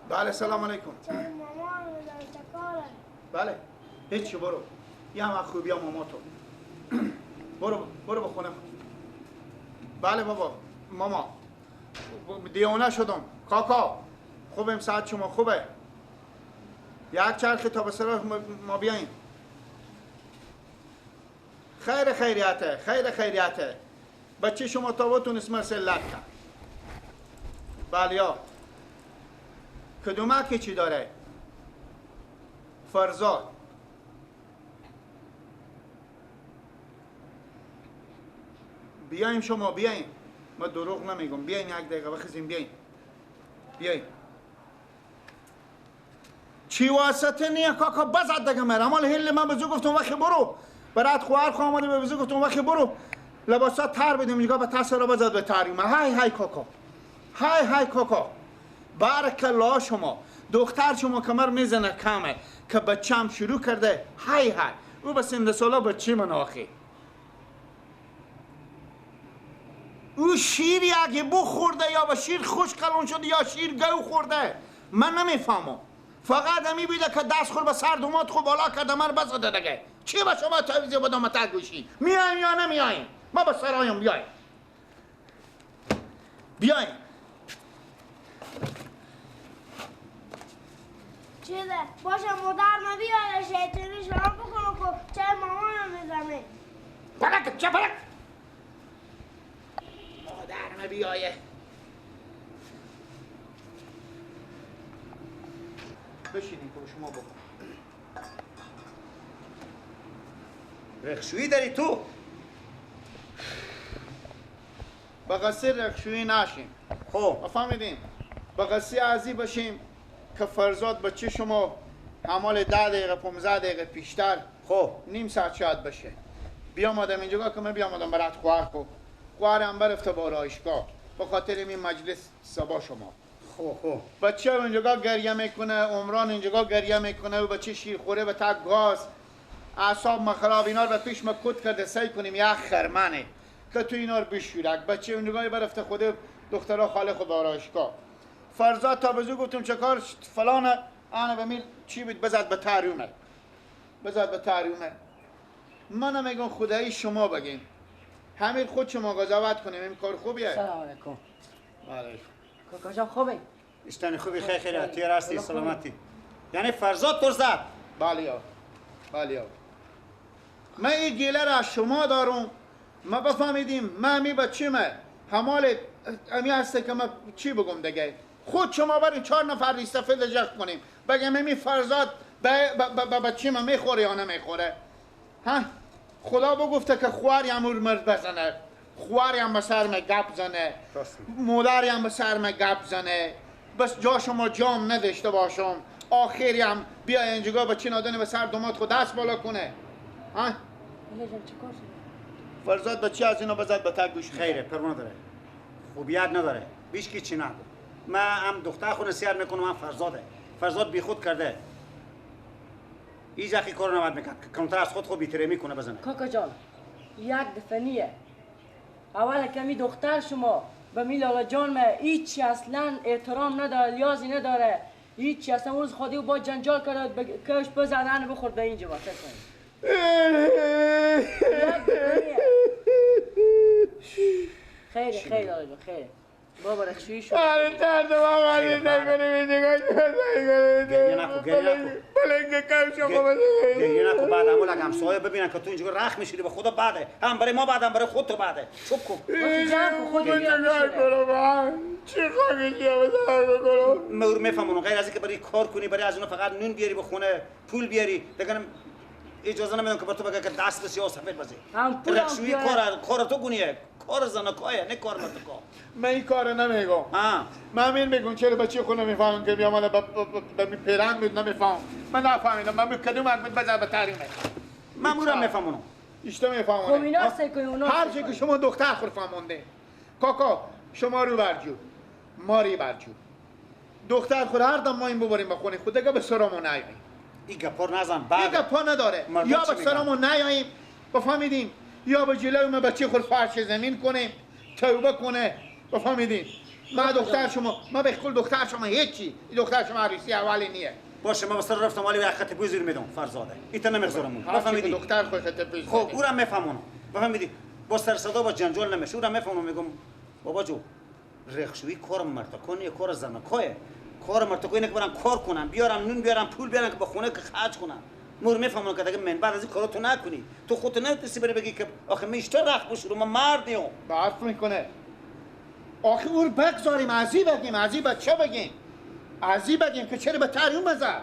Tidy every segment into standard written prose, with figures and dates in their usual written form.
بله سلام علیکم. چرا ماما رو چکاره؟ بله هیچی برو. یه هم خوبی ها ماما تو. برو برو به خونه. بله بابا ماما دیوانه شدم کاکا. خوبم ساعت شما خوبه؟ یک چرخی تا به سراغ ما بیاییم. خیر خیریته خیر خیریته. بچه شما تا بتونست مثل لط کرد. بله یا کدومه که چی داره؟ فرزاد. بیاییم شما بیاییم. ما دروغ نمیگم. بیاییم یک دقیقه بخیزیم بیاییم. بیاییم. چی واسطه نیه کاکا بزد دیگه مرا. مال هل من بزو گفتم وقتی برو. برات خواهر خواهم آمده به بزو گفتم وقتی برو. لباسا تر بدیم اینجا به تسرا بزد به تریمه. های های کاکا. های های کاکا. بارک الله شما. دختر شما کمر میزنه کمه که بچم شروع کرده. های های. او به سند سالا بچه من آخی. او شیری اگه بخورده یا به شیر خوش کلون شده یا شیر گو خورده من نمیفهمم. فقط همی بیده که دست خور به سر دومات خود بالا کرده من بزده دیگه. چی به شما تویزی بدم تا گوشی؟ میایم یا نمیایم؟ ما به سرایم بیایم. بیایم. چیزه باشه مادر من بیاره شیطانی شما بکنم که چه مامانم میزنه. پلک چه پلک؟ مادر من بیایه. بشینیم که شما بکن. رخشویی داری تو؟ به قصه رخشویی نشیم. خب فهمیدیم. به قصه ازی باشیم که فرزاد بچه شما همال 10 دقیقه 15 دقیقه پیشتر خب نیم ساعت شاید بشه بیامدم اینجا که من بیامدم برات خواهر خو خواهرم برفته با آرایشگاه به خاطر این مجلس صبا شما. خب خب بچه اینجا گریه میکنه، عمران اینجا گریه میکنه و بچه شیر خوره به تک گاز اعصاب مخراب اینا رو به پیش ما کت کرده. سعی کنیم یه خرمنه که تو اینا رو بشورک. بچه اونجا برفته خود دخترها خاله خود به آرایشگاه. فرزاد تا بزرگ گفتم چه کار فلان آن به میل چی بود بزد به تاریومه. بزد به تاریومه. منم میگم خدایی شما بگین. همین خود شما قضاوت کنیم این کار خوبیه. سلام علیکم. علیکم. کاکا جان خوبی؟ اشتانی خوبی خیر خیر تیر هستی سلامتی. یعنی فرزاد تو زد؟ بله یا. بله یا. من این گیله را از شما دارم. ما بفهمیدیم من می بچیمه. همال امی هسته که من چی بگم دیگه. خود شما برین 4 نفر ریستفیل جخ کنیم بگم امی فرزاد به بچه من میخوره یا نمیخوره. ها خدا بگفته که خواری هم مرد بزنه، خواری هم به سر من گپ زنه، مادری هم به سر من گپ زنه، بس جا شما جام نداشته باشم، آخری هم بیا اینجا بچه نادانه به سر دومات خود دست بالا کنه. ها فرزاد بچه از اینا بزد به تک گوش. خیره پروانا داره خوبیت نداره بیش کی چی نگو. من هم دختر خود نصیحت میکنم هم فرزاده. فرزاد بیخود کرده. هیچ وقت کار نباید میکرد که کمتر از خود خود بیتره میکنه بزنه. کاکا جان یک دفعه نیه. اول کمی دختر شما به می لالا جان ما هیچی اصلا احترام نداره، لیازی نداره، هیچی اصلا. اون روز خودی با جنجال کرد کش بزنن بخورد به اینجا واسه کنید. یک دفعه نیه. خیره خیره لالا جان خیره. بابا رخشویی شد. آره درد بابا نکنیم اینجا گریه نکن گریه نکن بلنگ کم شما گریه نکن. بعد همون اگه همسایه ببینن که تو اینجا رخ میشیری به خدا بعده هم برای ما بعد هم برای خود تو بعده. چوب کن جمع کن خود چی خواهی بکنم مور میفهمونم غیر از اینکه برای کار کنی برای از اونا فقط نون بیاری به خونه پول بیاری دیگه اجازه نمیدم که بر تو بگه که دست به سیاه سفید بزنی. هم پول رخشویی کار تو گونیه کار زنکایه نه کار مرتکا. من این کار نمیگم. من این میگم چرا بچه خود نمیفهمم که بیام به پیرنگ بود نمیفهم. من نفهمیدم من کدوم حرف بزن به تحریمه. من اونم میفهمونم. ایشتا میفهمونه. خب اینا سعی کنی اونا هر چی که شما دختر خود فهمونده. کاکا شما رو برجو ما رو برجو. دختر خود هر دم ما این ببریم به خونه خود دیگه به سرمون نیاییم. این گپا نزن بعد. این گپا نداره. یا به سرمون نیاییم بفهمیدیم یا به جلوی ما بچه خود فرش زمین کنیم توبه کنه بفهمیدیم. ما دختر شما، ما به کل دختر شما هیچی. این دختر شما عروسی اولی نیه. باشه ما واسه رفتم ولی یک خط بوزیر میدم فرزاده. ایت نمیگذارم. بفهمیدی؟ دختر خود خط بوزیر. خب او را میفهمونم. بفهمیدی؟ با سر صدا با جنجال نمیشه. او را میفهمونم میگم بابا جو رخشویی کار مردکانه، کار زنکاه. کار مرتکو اینه که برم کار کنم، بیارم نون بیارم، پول بیارم که با خونه که خرج کنم. مور میفهمم که دیگه من بعد از این کارا تو نکنی. تو خودت نتونستی بری بگی که آخه میشتا رخ بشورم، من مرد نیم. حرف میکنه. آخه اون بگذاریم ازی بگیم، ازی بچه بگیم. ازی بگیم که چرا به تر اون بزد.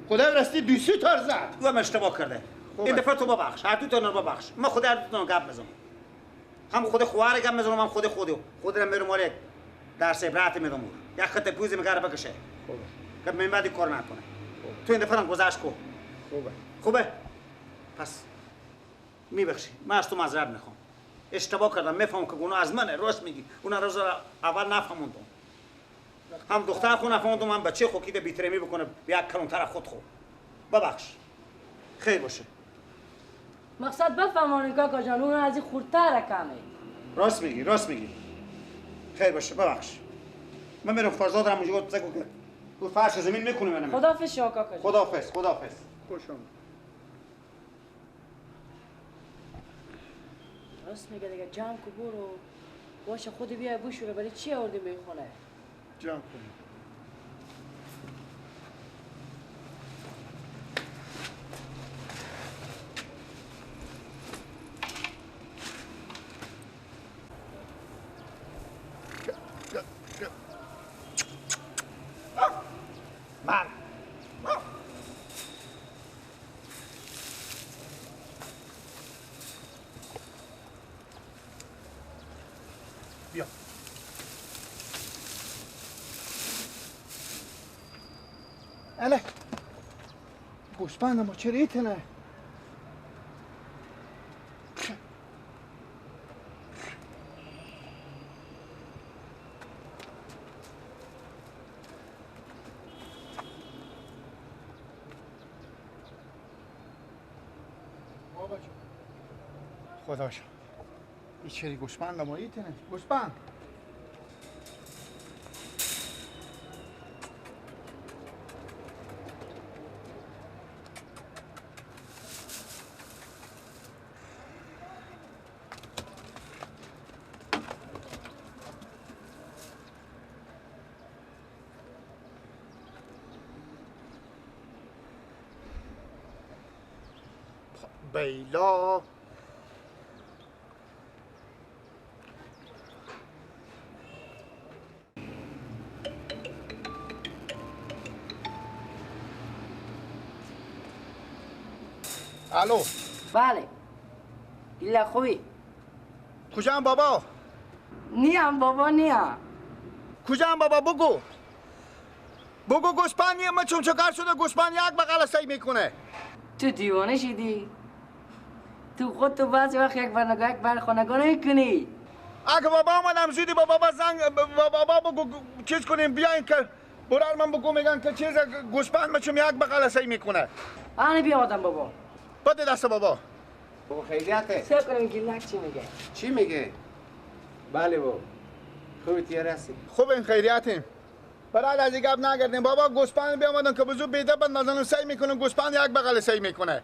خدا راستی 20 تا زد. او هم اشتباه کرده. این دفعه تو ببخش، هر دو تا ببخش. من خود هر دو تا گپ میزنم. هم خود خواهر گپ میزنم، هم خود خودو. خود را میرم مالک درس عبرت میدم. یک خط پوزی میگره بکشه. خوبه. که من بعدی کار نکنه. تو این دفعه هم گذشت کو. خوبه. خوبه؟ پس میبخشی. من از تو معذرت میخوام. اشتباه کردم. میفهمم که گناه از منه. راست میگی. اون روز اول نفهموندم. هم دختر خو نفهموندم، هم بچه خو که بی‌ترمی بکنه یک کلونتر خود خو. ببخش. خیر باشه. مقصد بفهمونی کاکا جان اون از این خردتر کمه. راست میگی، راست میگی. خیر باشه، ببخش. من میرم فرزاد را اونجا بزنم که تو فرش زمین میکنه منم. خداحافظ شما کاکا جان. خداحافظ، خداحافظ. خوش آمد. راست میگه دیگه. جمع کو برو. باشه خود بیا بشوره. برای چی آوردیم به خونه؟ جمع کنیم. من بیا. اله گوسپند ما چرا ایتنه؟ خدا شد این چری گوسپند ما ایتنه؟ گوسپند بیلا الو. بله ایلا خوبی؟ کجام بابا؟ نیم بابا نیم. کجام بابا بگو. بگو گوسپند نیم. من چون چکار شده گوسپند یک بغل سعی میکنه. تو دیوانه شدی؟ تو خود تو بعضی وقت یک بر نگاه یک بر خانگاه نمیکنی. اگه بابا آمدم زودی با بابا زنگ با بابا بگو چیز کنیم بیاین که برار من بگو میگن که چیز گوسپند من چون یک بغل سعی میکنه. آنه بیا آدم بابا. بده دست بابا. بابا خیریته. سه کنم گیلک چی میگه؟ چی میگه؟ بله بابا. خوبی تیار هستی؟ خوب این خیریتیم. برای از گپ نگردیم بابا. گوسپند بیامدن که بزرگ بیده بندازن و سعی میکنه گوسپند یک بغل سعی میکنه.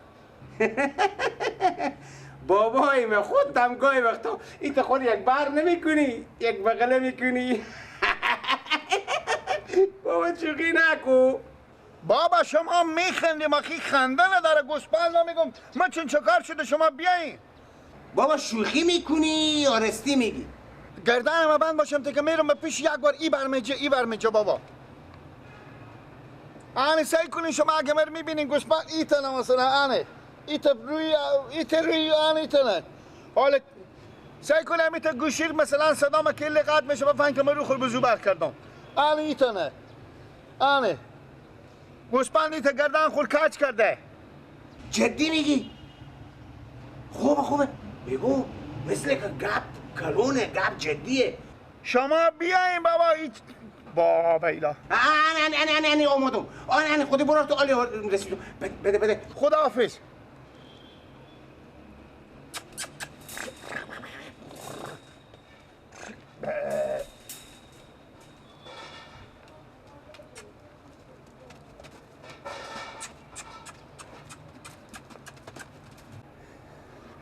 بابای من خودم گاهی وقتا این خود یک بر نمیکنی یک بغله میکنی. بابا شوخی نکو. بابا شما میخندیم آخی خنده نداره. گوسپند میگم من چون چکار شده شما بیاین. بابا شوخی میکنی یا راستی میگی؟ گردن ما بند باشم تا که میرم به پیش یک بار ای برمیجه ای برمیجه بابا. آنه سعی کنین شما اگه مر میبینین گوسپند ایتنه مثلا آنه ایت روی ایت روی آنه ایتنه. حالا سعی کنم ایت گوشیر مثلا صدا ما کلی قطع میشه بفهم که من رو خود بزو بر کردم. آنه ایتنه آنه گوسپند ایت گردن خود کج کرده. جدی میگی؟ خوبه خوبه بگو مثل که گپ کلونه، گپ جدیه. شما بیاین بابا هیچ بابا ایلا. آن آن آن آمدم. آن آن خودی برو تو عالی رسیدم. بده بده. خداحافظ.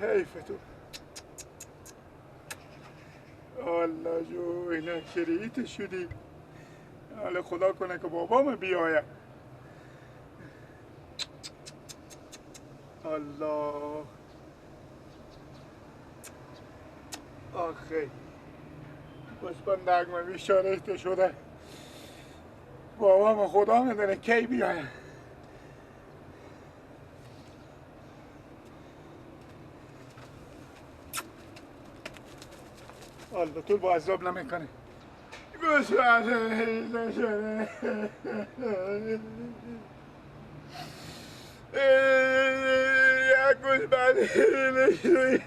حیف تو. الله جو اینا شریعت شدی. حالا خدا کنه که بابام بیاید. الله آخه گوسپندک من بیچاره شده. بابام خدا میدونه کی بیاید. البته با عذاب نمیکنه. گوسپند شده. یک گوسپند شده.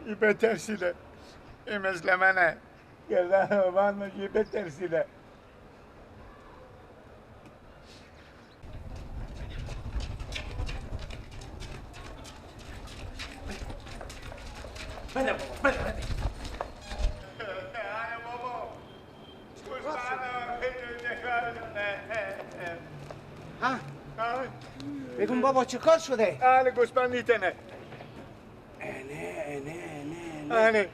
ای بترسیده. ای مثل منه. گردن بند میشه بترسیده. بده بابا بده بده. آره بابا ها بگم بابا چه کار شده؟ آره گوسپند نیتنه. نه نه نه نه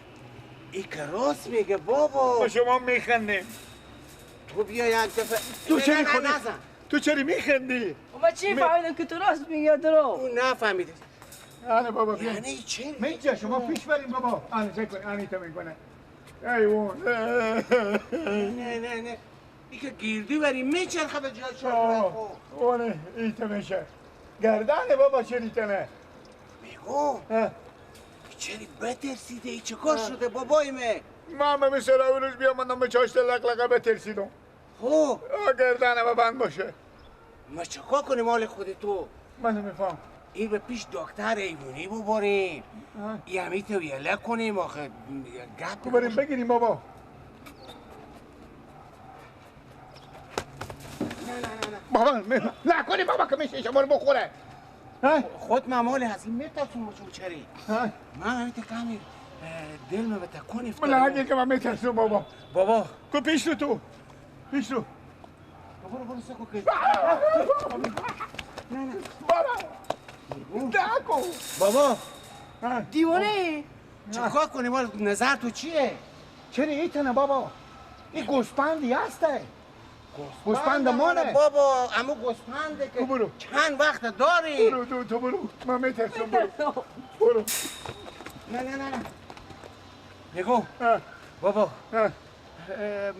ای که راست میگه بابا. شما میخندیم. تو بیا یک دفعه. تو چرا خودت تو چرا میخندی؟ ما چی فهمیدم که تو راست میگی دروغ؟ اون نفهمیده. آره بابا بیا. یعنی چه؟ میجا شما پیش بریم بابا. آره چه کنی؟ آره تا میکنه. ای اون. نه نه نه. ای که گیردی بری میچرخه به جای چرخ. اونه ای تا میشه. گردن بابا چری تنه. میگو. چری بترسیده ای چه کار شده بابای مه؟ من به مثل اون روز بیامدم به چاشت لقلقه بترسیدم. خب. گردنم بند باشه. ما چه کار کنیم مال خود تو؟ من نمیفهم. این به پیش دکتر ایوونی ببریم. این همی تو یله کنیم آخه گپ بریم بگیریم بابا. نه نه نه نه بابا نکنی بابا که میشه شما رو بخوره. خود ممال از این میترسون بچون چری. من همی کمی دل من به تکون افتاده. من هرگی که من میترسون بابا. بابا کو پیش رو تو پیش رو. برو برو سکو که نه نه بابا نکن بابا. دیوانه چیکار کنیم؟ نظر تو چیه؟ چرا ایتنه بابا؟ این گوسپندی هسته. گوسپند مانه بابا. امو گوسپنده که برو. چند وقت داری. برو تو برو من میترسم. برو برو. نه نه نه نه میگم بابا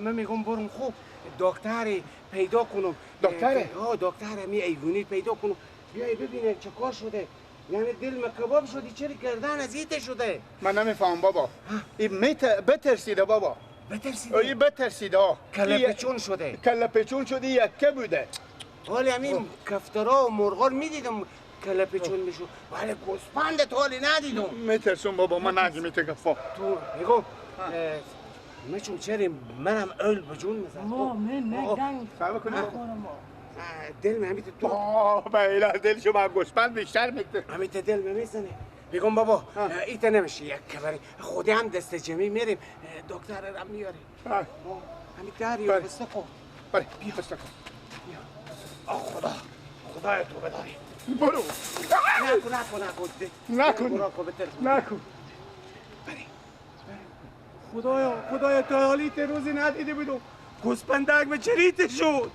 من میگم برم خوب دکتری پیدا کنم. دکتره؟ آه دکتر می ایوونی پیدا کنم. بیای ببینه چه کار شده. یعنی دل مکباب شدی چرا گردن از ایته شده؟ من نمیفهمم بابا. این بترسیده بابا. بترسیده؟ این بترسیده. کله پیچون شده. کله پیچون شده یکه بوده. حالی همین کفترا و مرغا رو میدیدم کله پیچون میشد ولی گوسپند حالی ندیدم. میترسم بابا من نگی میته گفا. تو میگم من چون چرا منم اول به جون میزد. ما من نگم. صبر کنی دل من همیت تو آه دل شما گوسپند بیشتر میته. همیت دل من میزنه. میگم بابا ایتا نمیشه یک کبری خودی هم دست جمعی میریم دکتر رم میاره. همین داری و بسته کن. بله بیا بسته کن. آه خدا خدای تو بداری. برو. نکن نکن نکن نکن نکن. خدایا خدایا تا حالی روزی ندیده بودم گوسپندک به چریت شد.